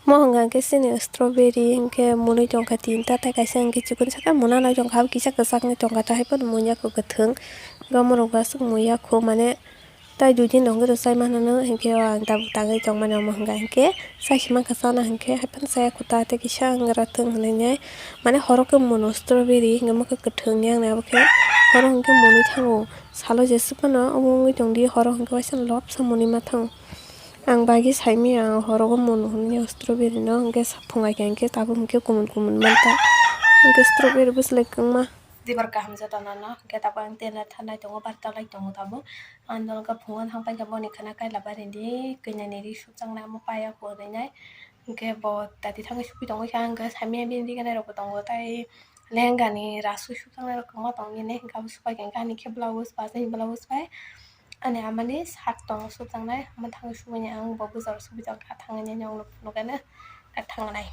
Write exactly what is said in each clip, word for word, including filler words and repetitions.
Mo hwnka hwnkhe chini strawberry hwnkhe mwnwi tongkha tinta, tei kaisa hwnkhe chikon saka mwnanai tongkha, abo kisa kwchak wngwi tongkha, tei hai phano mwnyakhwk kwthwng. Hwnkhe omorok bo aswk mwnyakhwk, mane tai dui din rok hwnkhe rw chai manano, hwnkhe o ang tabuk tangwi tongmani omo hwnka hwnkhe chai se mankha chana hwnkhe hai phano chaya kho ta tei kisa wngwi rathwng hwnwi nai, mane horo khe mwnwi strawberry hwnkhe mokhe kwthwng yang nai abo khe horo hwnkhe mwnwi thango, salo jeswk phano omo wngwi tongdi horo hwnkhe waisa lobsa mwnwi ma thango. Ang bagwi saimanya, ang horogo mwnwi hwnwi strawberry no, hwnkhe saphung ai khe, hwnkhe tabuk hwnkhe kumun kumun manta, hwnkhe strawberry bwswlai kwbangma. Dibar kaham jotono no, hwnkhe tabuk ang tela thanai tongo, barta lai tongo tabuk. Ang dol khe phungo thang paikha boni khana kaila barini kwnani ri sukjaknai omo paya hwnwi nai. Hwnkhe bo tati thangwi sukwi tongwi kha, hwnkhe saimanya bini riganai rokbo tongo, tei lehengani ras sukjaknai rok kwbangma tongmani, hwnkhe abo supai kha, hwnkhe ani khe blouse, bachani blouse bai. Ani amani shirt tongo sukjaknai, omo thangwi sumani ang bo bwskango sumui tongkha, thangwi nini ang nukgano thangnai.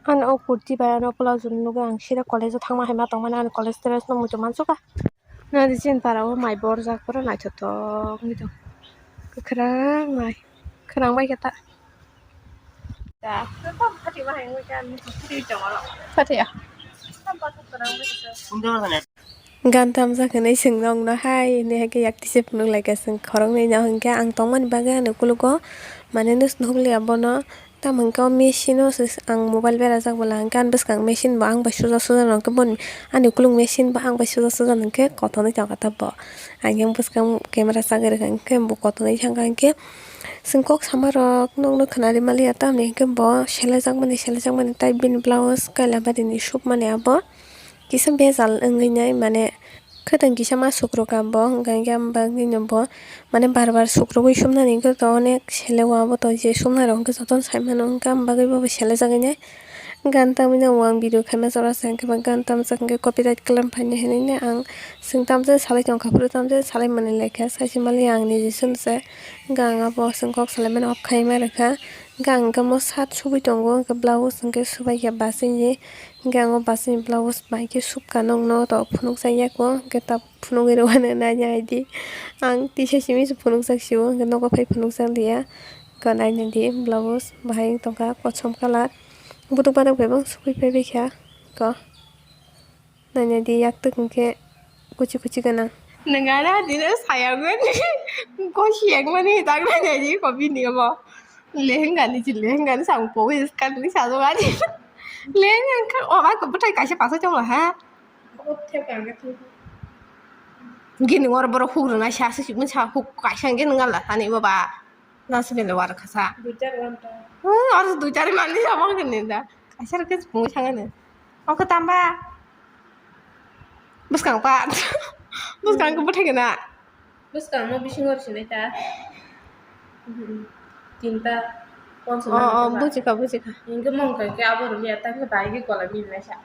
Ani o kurti bai ano blouse no nukgwi ang sida college o thangma hai ma tongmani, ani college dress no muchung mansukha. Nini chini para o mai borjak pura naithotok wngwi tong, kwkhwrang mai, khwnang bai khe ta. Phatia. Gan tamjak hinwi chwng nokno hai hinwi hai khe yak tisa phunuk lai kha chwng khoroknwi no, hinkhe ang tongmani bagwi ani ukologo mane nukliya bono, tamo hinkhe o machine o se ang mobile berajak bwla hinkhe ani bwskang machine bo ang bai suja suja no hinkhe boni ani ukuluk machine bo ang bai suja suja no hinkhe kotornwi tongkha ta bo, ang yang bwskang camera chagwi rwkha hinkhe bo kotornwi thangkha hinkhe. Chwng kok samarok nokno khwnarwi manliya, tamni hinkhe bo selejakmani, selejakmani, tai bini blouse kaila barini sukmani abo kisa bejal wngwi nai, mane khwtang kisa ma sukrwkha bo, hwnkha hinkhe abo bagwino bo mane bar bar sukrwgwi sumnani hinkhe to onek sele o abo to je sumnairok hinkhe jotono saimano, hwnkhe abo bagwi bo selejagwi nai. Gan tamwi no ang video khaima jora se, hinkhe ba gan tamjak hinkhe copyright claim phainai hinwi no ang chwng tamjani salai tongkha, phuru tamjani salai manwi laikha, saisi manliya ang niji swnwi se. Hinkhe ang abo chwng kok salaimani off khaima rwkha. Hinkhe ang hinkhe omo shirt subui tongo, hinkhe blouse hinkhe subaikha bachini. Hinkhe ang o bachini blouse bai khe subkha nokno to phunukjak yako, hinkhe ta phunugwi rwmani naina aidi. Ang tisa simi se phunukjak sio, hinkhe nogo phai phunukjak liya. Hinkhe naina di blouse bahai wng tongkha kosom colour. Butuk barok bai bo subui phaibaikha ko. Naina di yaktwk hinkhe kuchi kuchi gana. Nangara dino sayangmani gosi ekmani tak naina di ko bini omo. Lehengani si lehengani samung powi skani sajogani. Lehenga kha oba ko bwtai kaisa pasai tongla ha. Gini oro borok huk rwna sa se sibun sa huk kaisa gini ngala sani baba. Nasibele wara khasa. Dui char ghonta. Hmm, oro dui char mandi sama gini da. Kaisa rokhe pungwi thangani. Oko tamba. Bwskang pa. Bwskang ko bwthai gana. Bwskang no bisingo sinai ta. Tinta. Oh, oh, bujikha, bujikha. Hinkhe mong kha khe abo rwliya ta khe bai khe gola milnai sa.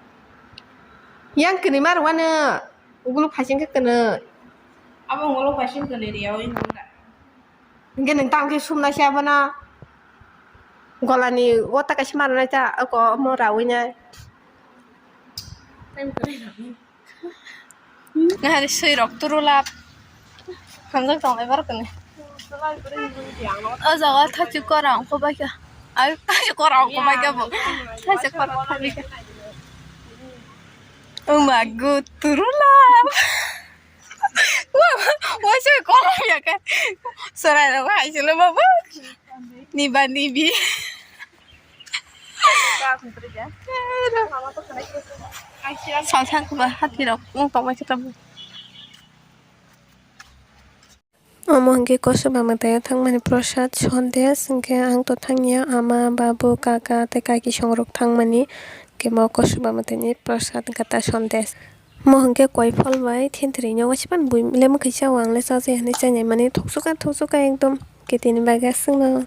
Yang kini mar wano. Uguluk phasing khe kwnwi. Abo uguluk phasing kwnwi riya oi nung da. Hinkhe nwng tamo khe sumnai se abono golani wata kaisa ma rwnai ta oko omo raui nai. Nahari swi rok turu lab hamjak tong lai bar kwnwi. O jaga thachi kora ongkho bai kha. Ai thachi kora ongkho bai kha bo. Thachi kora ongkho bai kha. O ma go turu lab. Waisa kolom ya khe. Sorai rok hai silo babu. Niba nibi. Salsa ba hati rok wng tongmai khe tamo. Omo hwnkhe kosoba mwtaio thangmani prosad sondes, hwnkhe ang to thangya ama, babu, kaka tei kaki songrok thangmani, hwnkhe mo kosoba mwtaini prosad gata sondes. Mo hwnkhe koi phol bai thentwrwino waisa phano bui lemwkhai chao, ang le chajai hinwi chainai mani thoksuka thoksuka ekdom ketini bagwi aswkno.